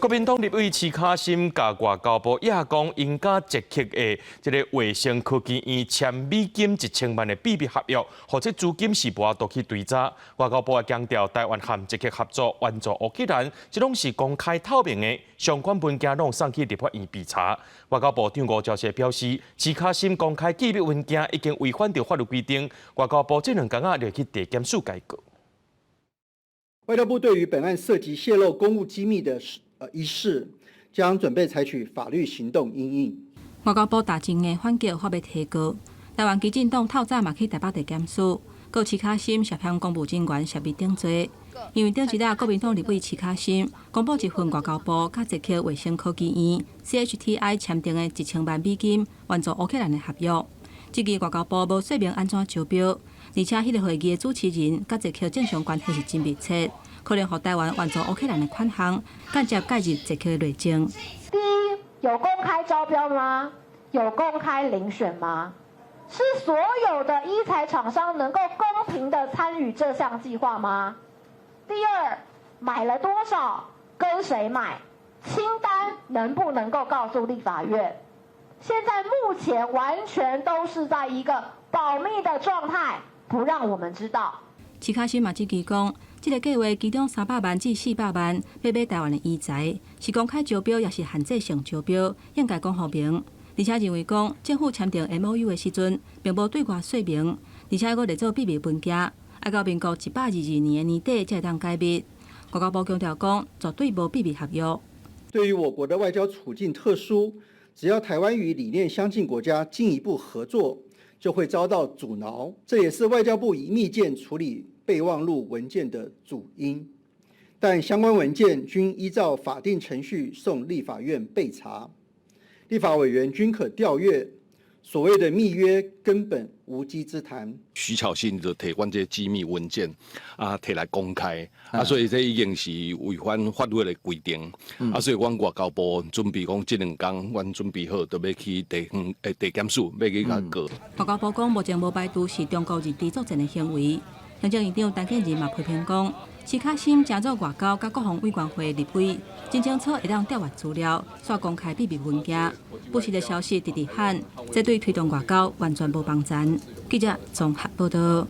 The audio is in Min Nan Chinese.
國民黨立委徐卡芯共外交部掖講，𪜶佮捷克的這个衛生科技院簽美金1000萬的秘密合約，予這資金是無法度去追查。外交部也強調，台灣和捷克合作援助烏克蘭，這攏是公開透明的，相關文件攏送去立法院備查。外交部長吳釗燮表示，徐卡芯公開機密文件已經違反著法律規定，外交部這兩工仔就去地檢署共伊告。外交部對於本案涉及洩露公務機密的一事，將準備採取法律行動因應。外交部大前的反擊發欲提告，台灣基進黨透早嘛去台北地檢署告徐卡芯涉嫌公務人員泄密等罪。因為頂一日國民黨立委徐卡芯公布一份外交部佮捷克衛生科技院 CHTI 簽訂的1000萬美金援助烏克蘭的合約，這個外交部無說明按怎招標，而且彼个會議的主持人佮捷克政商關係是真密切，可能予台灣援助烏克蘭的款項間接介入捷克的內政。第一，有公開招標嗎？有公開遴選嗎？是所有的醫材廠商能夠公平的參與這項計劃嗎？第二，買了多少，跟誰買，清單能不能夠告訴立法院？現在目前完全都是在一個保密的狀態，不讓我們知道。徐卡芯嘛，質疑講，這个計劃其中300萬至400萬欲買台灣的醫材，是公開招標，抑是限制性招標，應該講予明。而且認為講，政府簽訂 MOU 的時陣，並無對外說明，而且閣列做秘密文件，愛到民國122年的年底才會當解密。外交部強調講，絕對無秘密合約。對於我國的外交處境特殊，只要台灣與理念相近國家進一步合作，就會遭到阻撓。這也是外交部以密件處理備忘錄文件的主因。但相關文件均依照法定程序送立法院備查，立法委員均可調閱。所謂的密約根本無稽之談。徐巧芯就提阮這機密文件啊，提來公開啊，所以這已經是違反法律的規定啊，所以阮外交部準備講，這兩工阮準備好，就欲去地方地檢署，欲去共伊告。外交部講，目前無排除是中國認知作戰的行為。行政院長陳建仁嘛批評講，徐卡芯成做外交佮國防委員會立委，真清楚會當調閱資料，煞公開秘密文件，不實的消息直直喊，這對推動外交完全無幫贊。記者綜合報道。